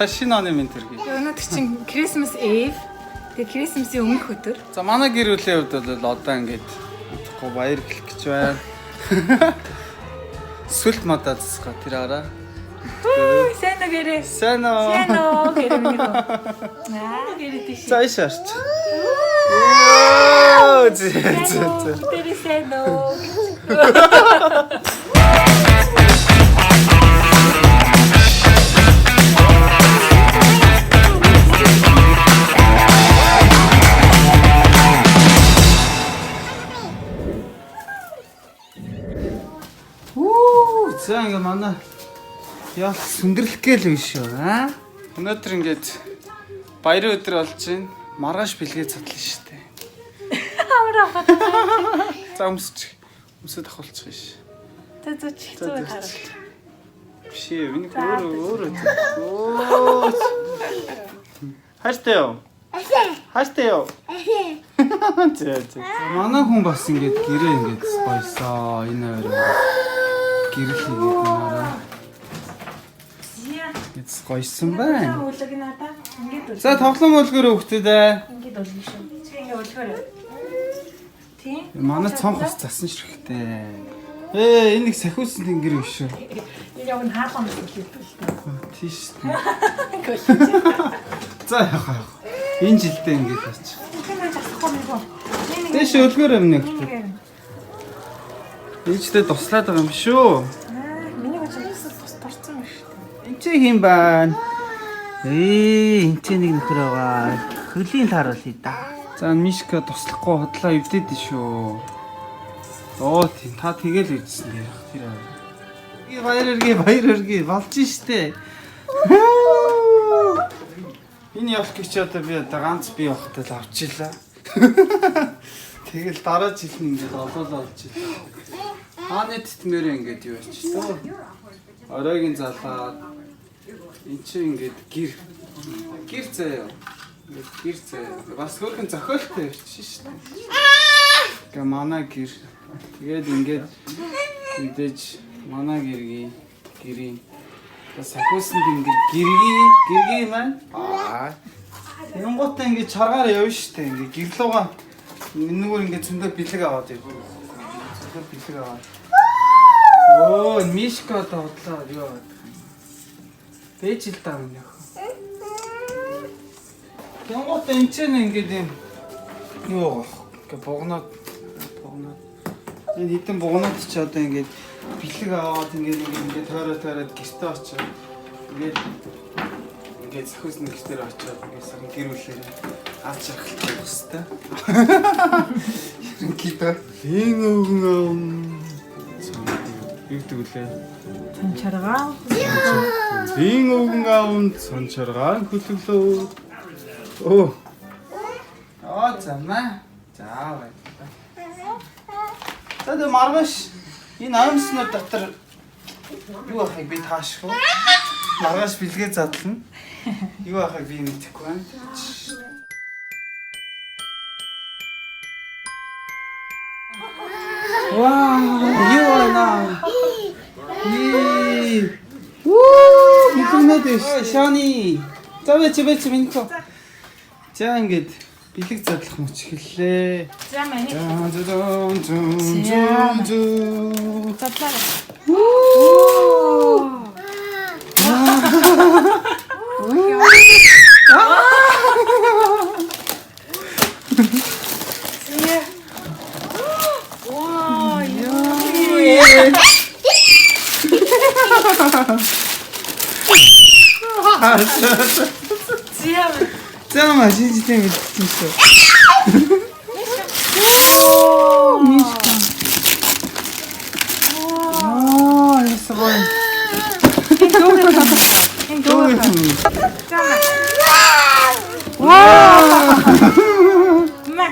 За шинэ оны мэнд төргий. Өнөөдөр чинь Christmas Eve. Тэгээ Christmas-ийн өмнөх өдөр. За манай гэр бүлийн хувьд бол одоо ингээд удахгүй баяр эхлэх гэж байна. Сүлт мадаа засгаа тэр араа. Хүү, сайн уу гэрээ. Сайн уу? Сайн уу гэрээ миний хөө. Аа, гэрээ тийш. За иш арч. Оо зэ зэ зэ. Тэр сайн уу. Үу за ингээ манай яа сүндэрлэх гээл биш үү аа? Өнөөдөр ингээд баярын өдөр болж байна. Маргааш бэлгээ задлаа шүү дээ. Амар ахаа. За өмсч. Өмсөд ахуулчих ш. Тэ зүч хэцүү хараа. Биш ээ, миний өөрөө өөрөө. Оо. Хайртай юу? Хайртай юу? Зэ зэ. Манай хүн бас ингээд гэрээ ингээд гоёсоо. Энэ хоёр ингээд гэрэл хийгээд нараа. Ингээд гоёсон байна. Үлэг надаа. Ингээд үл. За тоглоом өлгөөрөө өгтөө дээ. Ингээд үлгэн шүү. Чи ингээд үлгөөрэй. Тийм. Манай цонх бас засан ширхтэй. Ээ, энэ нэг сахиусан тэнгэр биш үү? Энэ яг нь хаалга мэт хэлдэг л дээ. Тийш дээ. За яах вэ? Энэ жилдээ ингээд очив. Тэр засахгүй мэн хөө. Тэш өлгөөр юм нэг. Ээжтэй туслаад байгаа юм шүү. Аа, миний хүч тусал тус торцсон байна шүү дээ. Энд чи хин байна? Ээ, энэ ч нэг нөхөр байгаа. Хөлийн тааруулъя да. За Мишка туслахгүй хотлоо эвдээд шүү. Оо тийм та тэгэл ирсэн дээр тэр аа. Баяр өргөе, баяр өргөе болж штэ. Энэ явах гэж одоо би одоо ганц би явахтай л авчилаа. Тэгэл дараа жил нь ингээд олоолаа олж илээ. Хааны тэтмээр ингээд юу яач тоо. Оройн залаад эн чинь ингээд гэр гэр заяа. Ингээд гэр заяа. Бас хөөрхөн зохиолтой явчих шүү дээ. Ингээ манай гэр. Тэгээд ингээд мэдээж манай гэргийн гэрийн бас сахиусан тэнгэр гэргий гэргий маань аа Тэнгуутаа ингээд чаргаар явна шүү дээ. Ингээд гэрлүүгээ энэгээр ингээд зөндөө бэлэг аваад ирв. Зөндөө бэлэг аваад. Оо, Мишка одоо худлаа юу аваад. Бэж л даа минь охин. Тэнгуутаа энэ ч ингээд юм юу байгаа. Ингээд бугнаад бугнаад энэ хитэн бугнаад чи одоо ингээд бэлэг аваад ингээд ингээд ингээд тойроо тойроод гэртээ очиод ингээд ингээд сахиусны гэртээр очиод ингээд сайхан гэр бүлээрээ аз жаргалтай байх хэвээр. Ерөнхийдөө лийн өвгөн юу гэдэг үлээ? Чаргаа. Лийн өвгөн аав цон чаргаан хөлөглөө. Оо. Аа замаа. За баярлалаа. За тэгээ маргааш энэ аимснууд дотор юу ахыг би таашгүй. Маргааш бэлгээ задлана. Юу ахыг би мэдэхгүй байна. Вау, юу байна? Ее. Уу, бэлгэнэд биш. Шаны. За бэч бэч минь. За ингээд бэлэг задлах мөч эхэллээ. За миний За за зөө зөө зөө. задлаа. Ваа, яа. Зя. За маа шинжтэй бэлдсэн шүү. Мишка. Аа, ясаа гоё. Энэ дүүрэн. За. Вау. Мэ.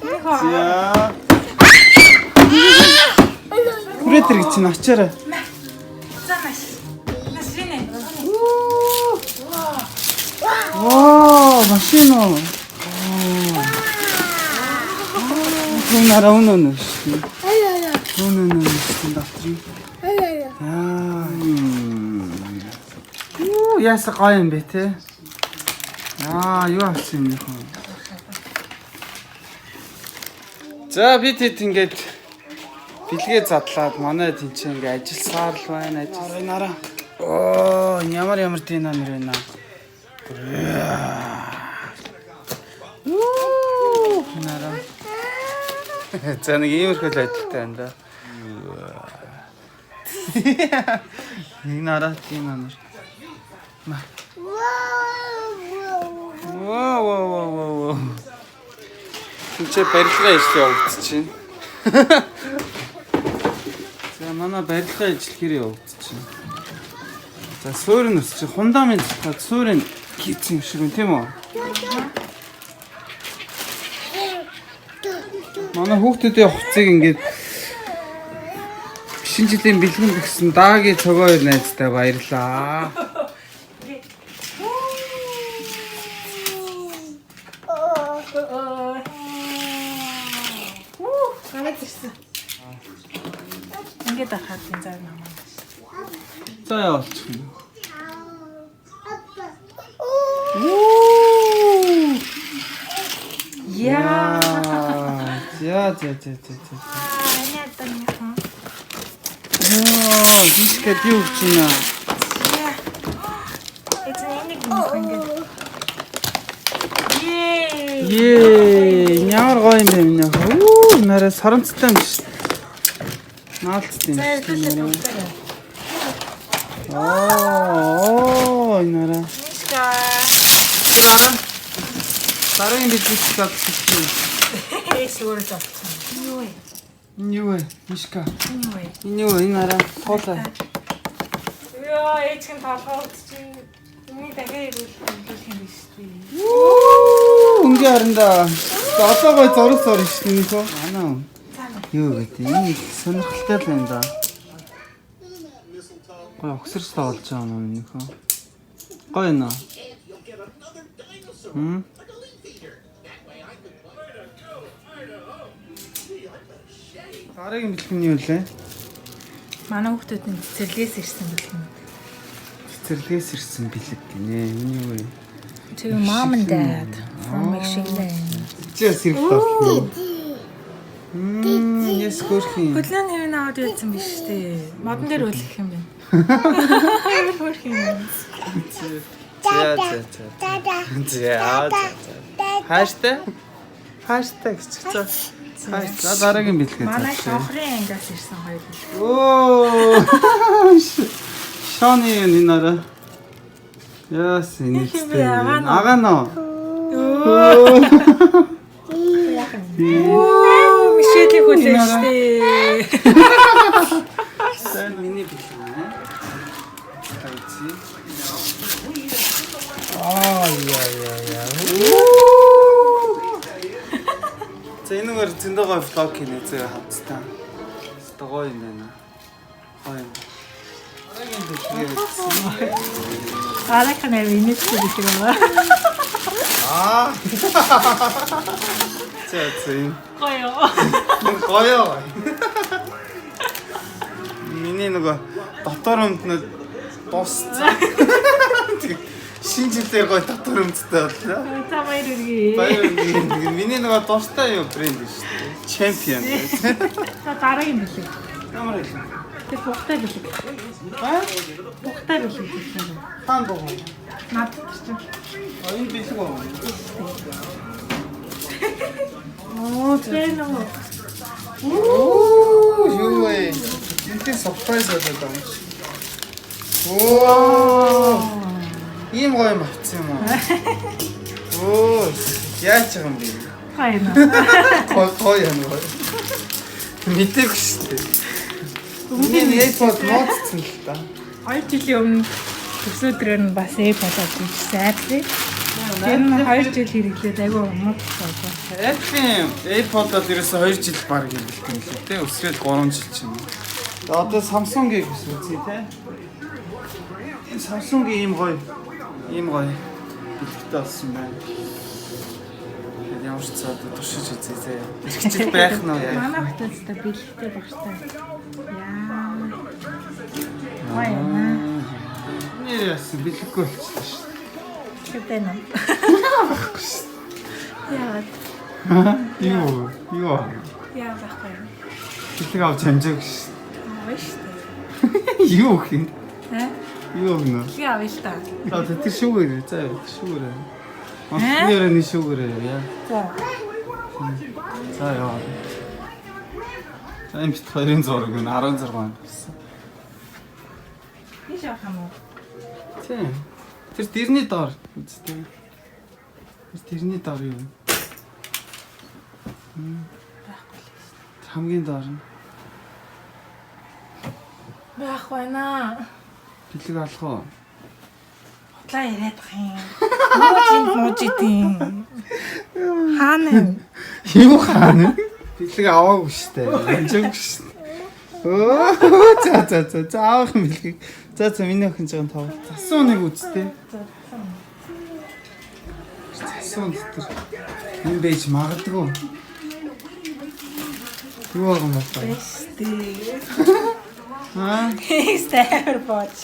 Миний хоо. За. Хүрээ тэр гэж чинь очоорой. За маш. Машин. Вау, машин уу. Хүн нараа үнэ үнэ шүү. Үнэ үнэ шүү давтрын. Аа. Юу Яасан гоё юм бэ те. Аа, юу авсан юм бэ хөө? За би тэд ингээд бэлгээ задлаад манай тэнцээ ингээ ажилласаар л байна. Ажил нараа. Оо, ямар ямар дина нэр байна. Уу, нараа. За нэг иймэрхүү л адилтай байна да. Нэг нараа дина нэр. Вау вау вау вау вау. Тинчээ барилгын ажил явагдчихэв. За манай барилгын ажил хэр явагдчихэв. За суурь нь өсч фундамент татаад суурь нь хийцэн юм шиг байна тийм үү? Манай хүүхдүүдийн хувцсыг ингээд шинэ жилийн бэлгэн өгсөн даагийн цогоо хоёр найзтай баярлаа. Гараад ирсэн. Ингээд ахаад энэ зав намаа. За явуулчих юм. Яа. За за за за за. Аа, энэ одоо яхан. Йоо, жишгээ юу гэж байна? Яа. Эцэн энийг нөх ингээд. Ее. Ее, ямар гоё юм бэ миний охин. Үу, нараа саранцтай юм биш. Наалцтай юм За биш. хэлээ төвтэй. Аа, оо, нараа. Мишка. Тэр араа. Дараагийн бизнес задлах юм. Эс өөрөө зовцсон. Юу вэ? Энэ юу вэ? Мишка. Энэ юу вэ? Энэ юу вэ? Энэ араа. Суулаа. Йоо, ээж чинь толгойд чинь миний дахиад ирүүл юм биш үү? Үу, өнгийн харандаа. Одоо гоё зураг зур ш нь нөхөө. Анаа. Юу гэдэг энэ их сонирхолтой л юм да. Гоё огсорч тоглож байгаа юм нөхөө. Гоё нөө. Хм? Дараагийн бэлэг нь юу лээ? Манай хүүхдүүд нь цэцэрлэгээс ирсэн бэлгэн. Цэцэрлэгээс ирсэн бэлэг гинэ. Энэ юу вэ? To mom and dad from Michigan. Чи бас хэрэг тоглоно. Мм, яс хөөрхөн. Хөдлөө нэр нь аваад ирсэн биш үү? Модон дээр үлэх юм байна. Амар хөөрх юм. За за за. За за. Хааштай? Хааштай гэж за. Хааш. За дараагийн бэлгээ Манай задлаа. шонхрын ангиас ирсэн хоёр бэлэг. Оо. Шоны энэ нараа. Яс энэ. Их юм бэ, агаан уу? Агаан уу? Оо, Мишелийг хүлээж штэ. За энэ миний бэлэг байна. Тавьчих. Аа яа яа яа. За энэ нөр зөндөө гоё влог хийнэ зөө хамтдаа. Өстө гоё юм байна. Гоё юм. Дараагийн бэлгээ үзсэн. Дараагийнх нь амар инээдтэй бэлэг байгаа. Аа. За за энэ Гоё. энэ гоё. Миний нөгөө дотор өмднөд дууссан. Шинэ жилээр гоё дотор өмдтэй боллоо. За баяр хүргэе. Баяр хүргэе. Миний нөгөө дуртай юу брэнд шүү дээ. Champion. За дараагийн бэлэг. Ямар хэлээ? Тэр бухтай бэлэг. Аа? Бухтай бэлэг гэсэн юм. Таан боо. Надад чинь. А энэ бэлэг уу? Оо Тэр нөгөө Оо юу вэ? Энтэй surprise болоод байгаа юм шиг. Оо. Ийм гоё юм авсан юм уу? Оо, яаж байгаа юм бэ? гоё юм. Гоё гоё юм гоё. Мэдээгүй шүү дээ. Миний AirPod нууцсан л та. 2 жилийн өмнө төсөөдрөөр нь бас AirPod авч ирсэн Apple. Тэр нь 2 жил хэрэглээд айгүй умууд болсон. Apple-ийн AirPod бол ерөөсөө 2 жил баг хэрэглэх юм лээ те. Өсрөөл 3 жил ч юм уу. За одоо Samsung-ийг бас үзье те. Энэ Samsung-ийн ийм гоё ийм гоё бэлэгтэй болсон байна. Тэгээд ямар ч цаад туршиж үзье зэ. Ирэх жил байх нь уу яа. Манай хотод бэлэгтэй багштай. Яа. Гоё юм аа. Миний яасан бэлэггүй болчихлоо шүү. Тэг байна уу? Яагаад? Юу? Юу? Яа байхгүй юм. Бэлэг авч амжаагүй шүү. Аа шүү дээ. Юу гэх юм? Э? Юу гэнэ? Бэлэг авъя л та. За тэр шүүгээрээ. За шүүгээрээ. Онцны өрөөний шүүгээрээ яа. За. За яа. За энэ бит хоёрын зураг нь 16 онд болсон. Тийш авах юм уу? Тийм. Тэр дэрний доор үсттэй. Тэр дэрний доор юу вэ? Байхгүй л шүү. Тэр хамгийн доор нь Байх байна. бэлэг алах уу? Хутлаа яриад бах юм. Мууж энд мууж идэв. Хаана юм? Юу хаана? Бэлэг аваагүй штэ. Амжаагүй штэ. Өө за за за за аавах юм бэлгийг. За за миний охин жахан тав. Засан нэг үсттэй. За. Засан дотор юм байж магадгүй. Юу байгаа юм бэ? Бэстэй. Аа Стайр бооч.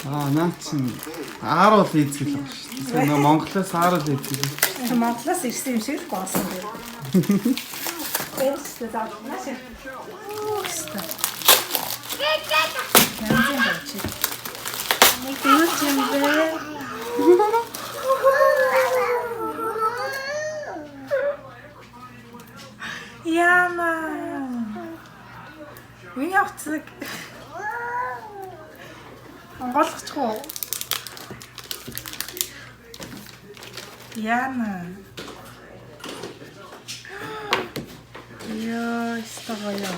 Аа наа чин ааруул ийзгэл байгаа шүү дээ. Нөө Монголоос ааруул ийзгэл. Монголоос ирсэн юм шиг л болсон дээ. Бэстэй за нааш. Өстө. Янзын бооч. Нэг юу ч юм бэ? Яма. Миний утсаг онгойлгочих уу? Яна. Яа, стогоё.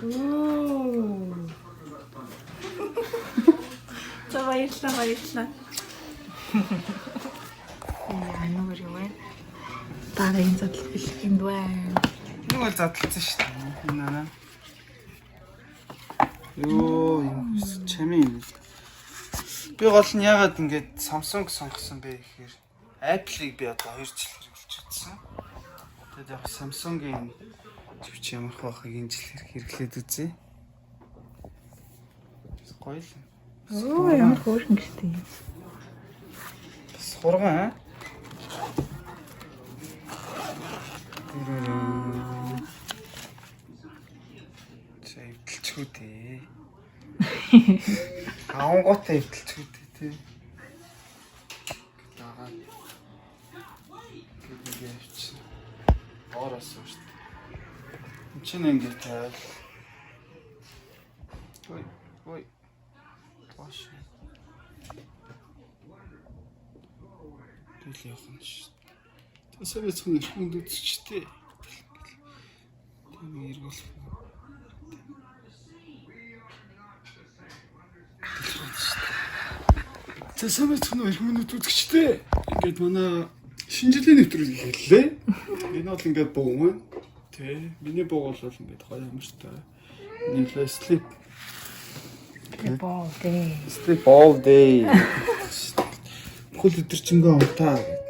Оо. За баярлалаа, баярлалаа. Яа, нүгэр юу вэ? Дараагийн задлах бэлэг юм байна. Нэг бол задлцсан шүү дээ. Энэ наа. Йоо, юм чамин юм. Би гол нь ягаад ингэж Samsung сонгосон бэ гэхээр Apple-ыг би одоо 2 жил хэрэглэж үзсэн. Тэгээд яг Samsung-ийн живч ямар хавахыг энэ жил хэрэглээд үзье. Гоё л. Оо, ямар хөөрхөн гэртэй. Бас хурган аа. За эвдэлчгүй дээ. Авангуудаа эвдэлчгүй дээ тий. Дагаа. Ингээд ингэ явчихна. Доороос шүү дээ. Энд чинь ингэ тавиал. Ой, ой. Тош. Тэгэл явах юм шүү. Тэсээ бэцхэн хүнд үзчихтэй. Тийм эргүүлэх. За сайн байцгаана уу эрхэм үзэгчдээ. Ингээд манай шинэ жилийн нэвтрүүлэг эхэллээ. Энэ бол ингээд буг маань. Тэ. Миний буг бол ингээд гоё амартай. Нэг л sleep Боо дээ. sleep all day. Бүхэл өдөр чингээ унтаа гэж.